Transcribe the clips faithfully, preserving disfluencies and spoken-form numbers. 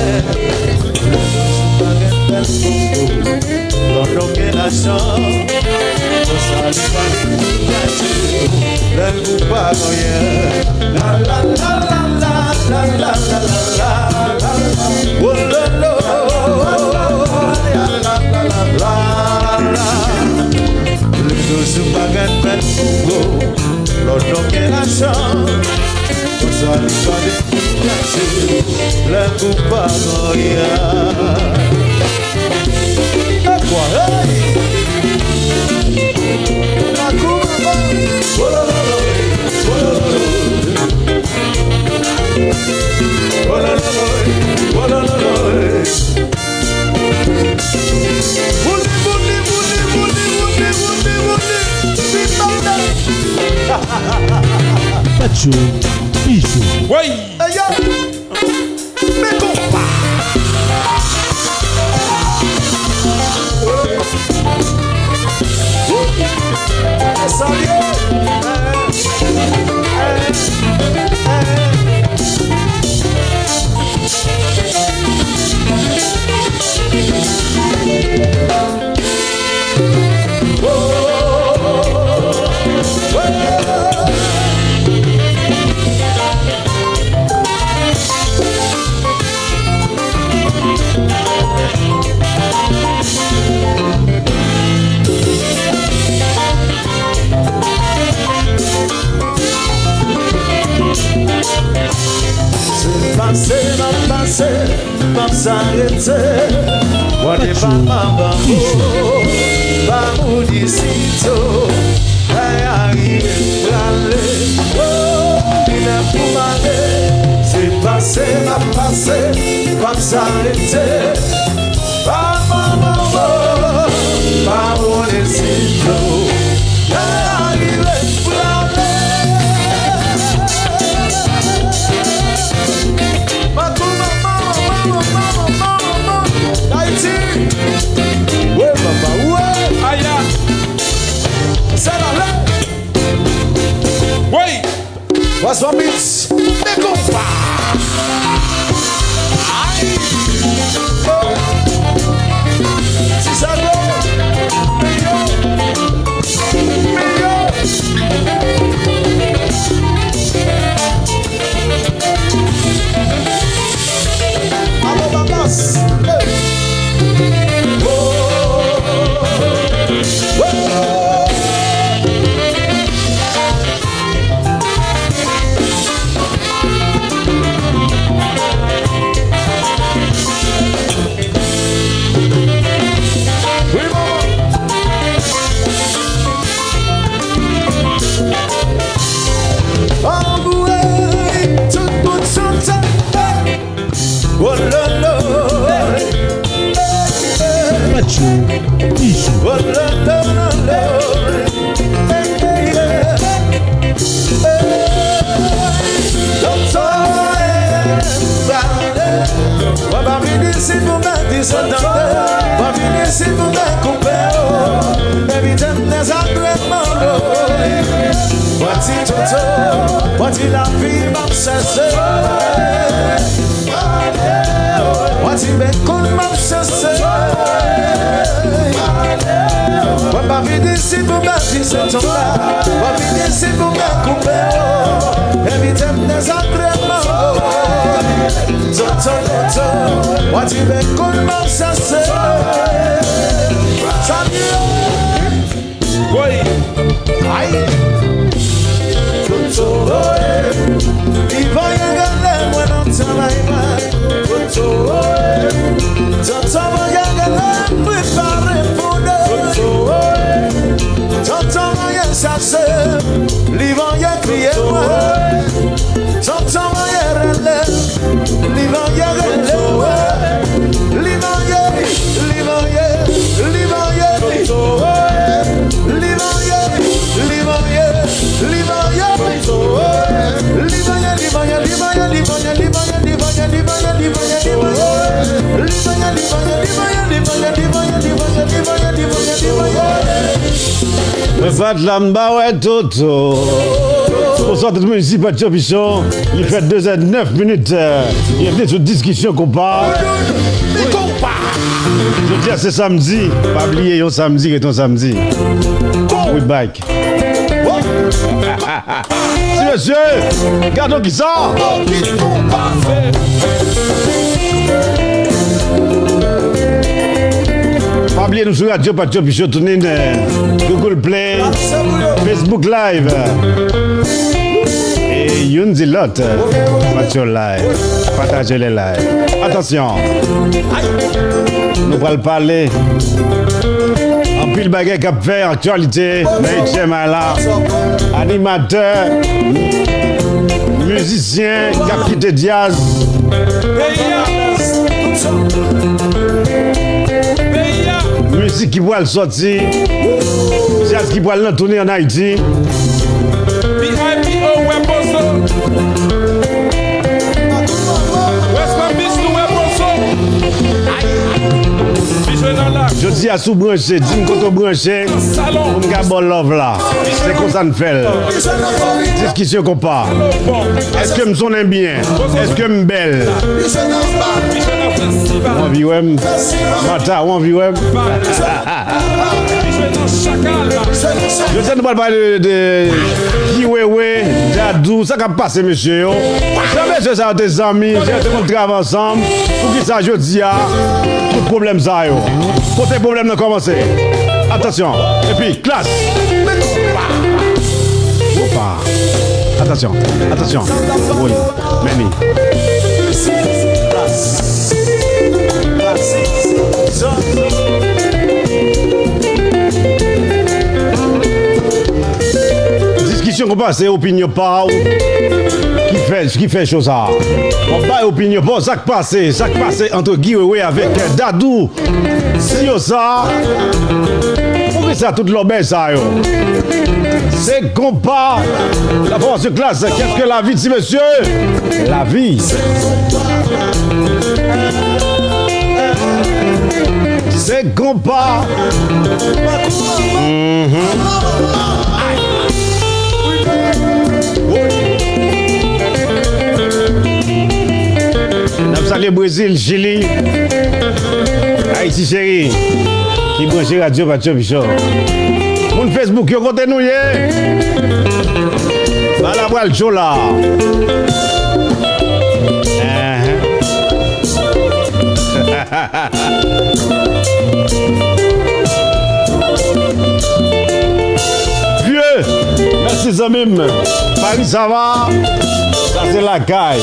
Lè nou pa gen pèn pou kò, lè nou gen lajan, konsa li pa dekouraje lè nou pa gen anyen. La, la, la, la. Wololo, la, la, la, la, la. Lè nou pa gen pèn pou kò, lè nou gen lajan, konsa li pa dekouraje lè nou pa gen anyen. Ekwa, hey! Lakou manman. Wololo, wololo. Wololo, wololo. Bouli, bouli, bouli, bouli, bouli, bouli, bouli. Patcho, Bijou. Woy! Hey, yo! Men konpa! Salye! Se pase m ap pase, m ap sa rete. Wade pa m ap anbo, pa moun isito. Lè a rive m prale, oh, li lè pou m ale. Se pase m ap pase, m ap sa rete. Pa m ap anbo, pa moun isito. Lè a rive m prale. Makou manman, manman, manman, manman, manman. Ayiti. Wè papa, wè. Aya. Sè la lè. Woy. What's up, bitch? Men konpa. Ay. Oh. Ti Sago. Men yo. Men yo. Alo, Babas. Hey. Oh, oh, oh. Wi, manman. Anmwey, tout moun chante. Oh, lo, lo. Patcho, Bijou. Oh, lo, lo, lo, lo. Hey, hey, hey. Hey, tonton, hey, pale. Mwen pa vin isit pou mèt di sa tande. Mwen vin isit pou mèt koupe, oh. Evite m dezagreman, oh. Mwen di tonton, mwen di lavi m ap chèche. Mwen di men koul m ap chèche. Mwen pa vin isit pou mèt di se tonton. Mwen vin isit pou mèt koupe, oh. Evite m dezagreman, oh. Tonton, tonton, mwen di men koul m ap chèche. Sa di yo. Woy. Ay. Tonton, woy. Li voye rele mwen nan travay mwen. Tonton, woy. Tonton voye rele m prepare pou de. Tonton, woy. Tonton voye chache m. Li voye kriye mwen. Tonton voye rele m. Li voye rele mwen. Li voye, li voye, li voye. Li voye, li voye, li voye. Li voye, li voye, li voye, li voye. Mwen pa t la m pa wè Toto. Bonswa tout moun, isi Patcho Pichon. Li fè de zè nèf minit. Byenvni sou Diskisyon Konpa. Jodi a se samdi. Pa bliye, yon samdi ret yon samdi. We back. Ti mesye, gadon kisa. Pa bliye nou sou Radyo Patcho Pichon, TuneIn, Google Play, Facebook Live. E youn di lòt, Patcho Live. Pataje le live. Atansyon. Nou pral pale anpil bagay k ap fè aktyalite nan H M I la. Animatè, mizisyen k ap kite djaz. Mizik ki pral sòti. Djaz ki pral nan toune ann Ayiti. Jodi a, si w branche, di m kote w branche, pou m ka ba w love la. Se konsa n fè l. Diskisyon konpa. Èske m sonnen byen? Èske m bèl? W anvi wè m? Mata, w anvi wè m? Jodi a, nou pral pale de, de Guy Wewe, Dadou, sa k ap pase, mesye yo? Jan mesye sa yo te zanmi, jan yo te konn travay ansanm, poukisa jodi a, tout pwoblèm sa yo? Kote pwoblèm nan kòmanse? Atansyon, epi, klas! Opa! Atansyon, atansyon. Woy, men li. Diskisyon konpa se opinyon pa w ki fè, ki fè cho sa. W ap bay opinyon pa w, sa k pase, sa k pase ant Guy Wewe avèk Dadou. Si yo sa, poukisa tout lòbèy sa yo? Se konpa. La fòs de klas, qu'est-ce que la vie, ti mesye? Lavi. Se konpa. Mhm. N ap salye Brezil, Chili, Ayiti cheri, ki branche Radyo Patcho Pichon. Moun Facebook yo, kote nou ye? Bal la pral cho la. Ehe. Vye, mèsi zanmi m. Paris, sa va? Sa se lakay.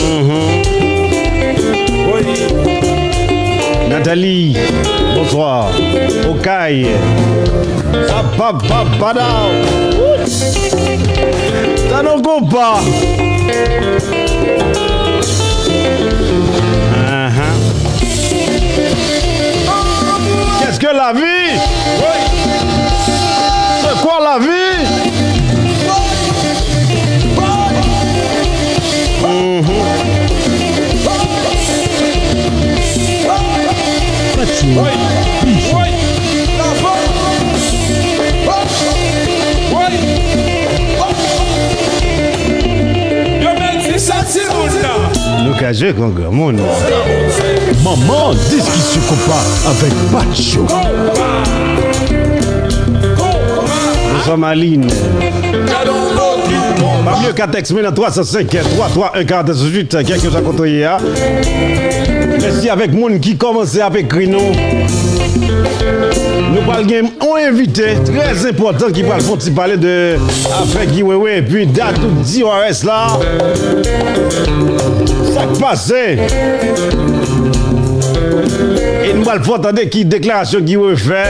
Mhm. Nathalie, bonswa. Okay. Sa pa, pa, pa, da. Sa non konpa. Ahan. Qu'est-ce que la vie? C'est quoi la vie? Mhm. Patcho Pichon. Nou ka jwe kon granmoun. Manman diskisyon konpa avèk Patcho. Bonswa Maline. Pa bliye ka tèks mwen nan twa san senk, twa twa en, karant sèt, kèlkeswa kote w ye a. Mèsi avèk moun ki kòmanse ap ekri nou. Nou pral gen yon envite trè enpòtan ki pral fè yon ti pale de afè Guy Wewe epi Dadou D R S la. Sa k pase? E nou pral fè w tande ki deklarasyon Guy Wewe fè.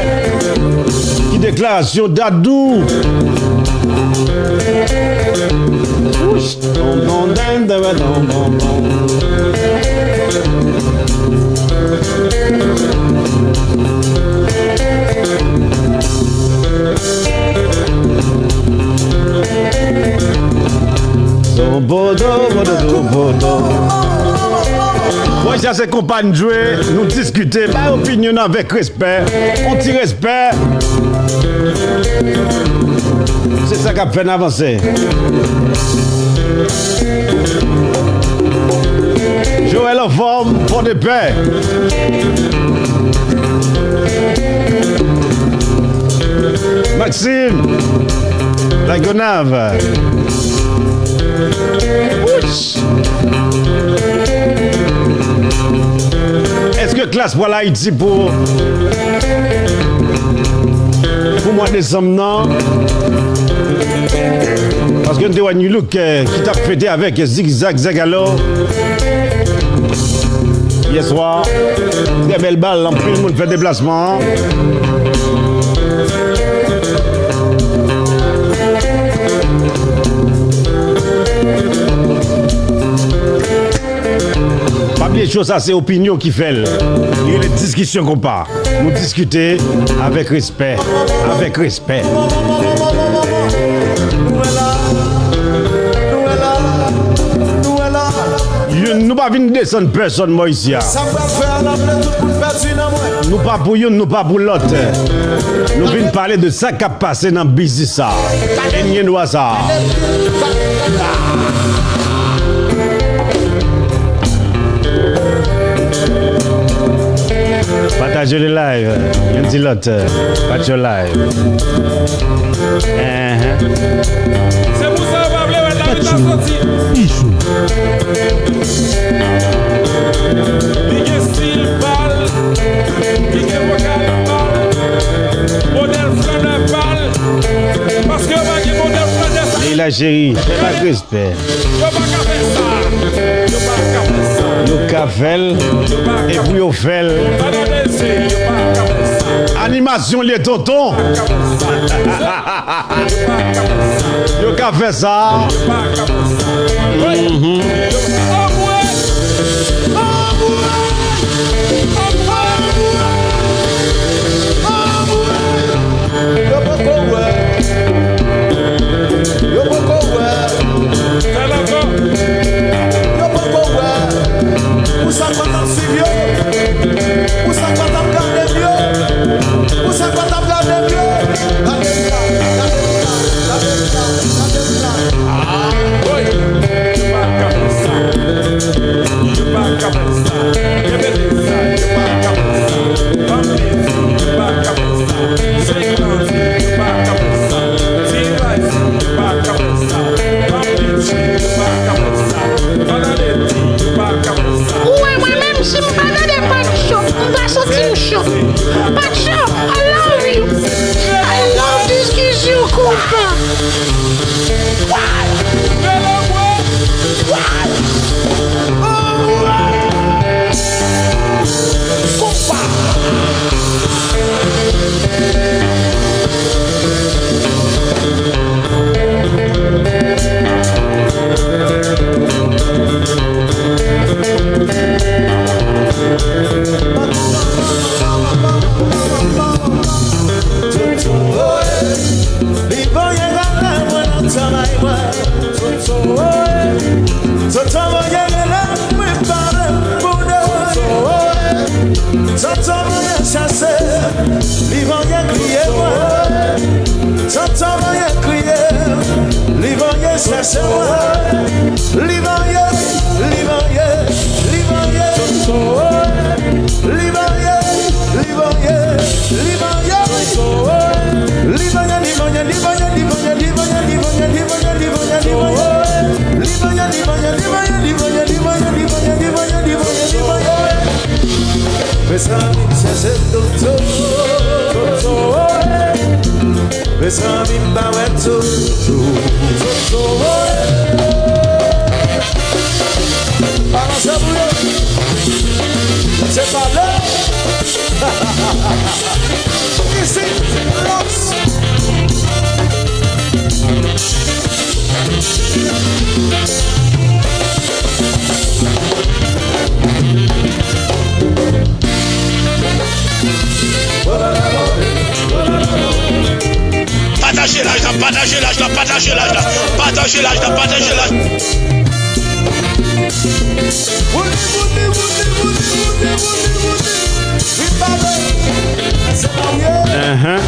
Ki deklarasyon Dadou? Wouch! Bon, bon, bon, bon, bon, bon, bon. Bon, bon, bon, bon, bon, bon. Bon, sa se konpa n jwe, nou diskite, bay opinyon n avèk respè, yon ti respè. Se sa k ap fè n avanse. Joel anfòm, Pòdepè. Maxime, Lagonav. Wouch! Èske klas pral Ayiti pou, pou mwa desanm nan? Paske n te wè New Look, eh, ki t ap fete avèk Zigzag Zagalo. Yèswa, trè bèl bal, anpil moun fè deplasman an. Pa bliye cho sa se opinyon ki fè l. Li rele diskisyon konpa. Nou diskite avèk respè, avèk respè. Youn, nou pa vin desann pèsòn bò isi a. Nou pa pou youn, nou pa pou lòt. Nou vin pale de sa k ap pase nan biznis sa. E n gen dwa sa. Pataje le live. Youn di lòt, eh, pataje live. Enhen. Se pou sa yo pa vle wè David la soti. Li gen stil pa l, li gen vokal pa l, modèl flannè pa l. Paske yo pa gen modèl flannè sa. Leila Chérie, fè bak respè. Yo pa ka fè sa. Yo pa ka fè sa. Yo ka fè l. Yo pa ka fè sa. E pou yo fè l. Yo pa ka fè sa. Animasyon lye tonton. Yo pa ka fè sa. Yo pa ka fè sa. Yo pa ka fè sa. Yo pa ka fè sa. Mhm. Yo, anmwe! Anmwe! Anmwe! Yo poko wè. Yo poko wè. Fè l ankò. Yo poko wè. Pou sa k pa t ap swiv yo. Pou sa k pa t ap gade m yo. Pou sa k pa t ap gade m yo. Gade m la, gade m la, gade m la, gade m la. Ah, woy. Yo pa ka fè sa. Yo pa ka fè sa. Repete sa. Yo pa ka fè sa. Bambino, yo pa ka fè sa. Sèk Bandi, yo pa ka fè sa. T-Vice, yo pa ka fè sa. Bambino, yo pa ka fè sa. Bananeti, yo pa ka fè sa. Ou wè mwen menm si m pa gade Patcho, m pa santi m cho. Patcho, I love you. I love diskisyon konpa. Why? Why? Konpa. Li voye rele mwen nan travay mwen. Tonton voye rele mwen pale pou de. Tonton voye chèche, li voye kriye mwen. Tonton voye kriye, li voye chèche mwen. Li voye, li voye, li voye. Li voye, li voye, li voye. Li voye, li voye, li voye. Li voye, li voye, li voye. Li voye, li voye, li voye. Li voye, li voye, li voye. Li voye, li voye, li voye. Mezanmi, m chèche Toto. Toto, eh. Mezanmi, m pa wè Toto. Toto, eh. Balanse pou yo. Se pale. Ici, Locks. Pataje live la, pataje live la, pataje live la, pataje live la, pataje live. Moute, moute, moute, moute, moute, moute, moute. Vin pale. Se marye. Ahan.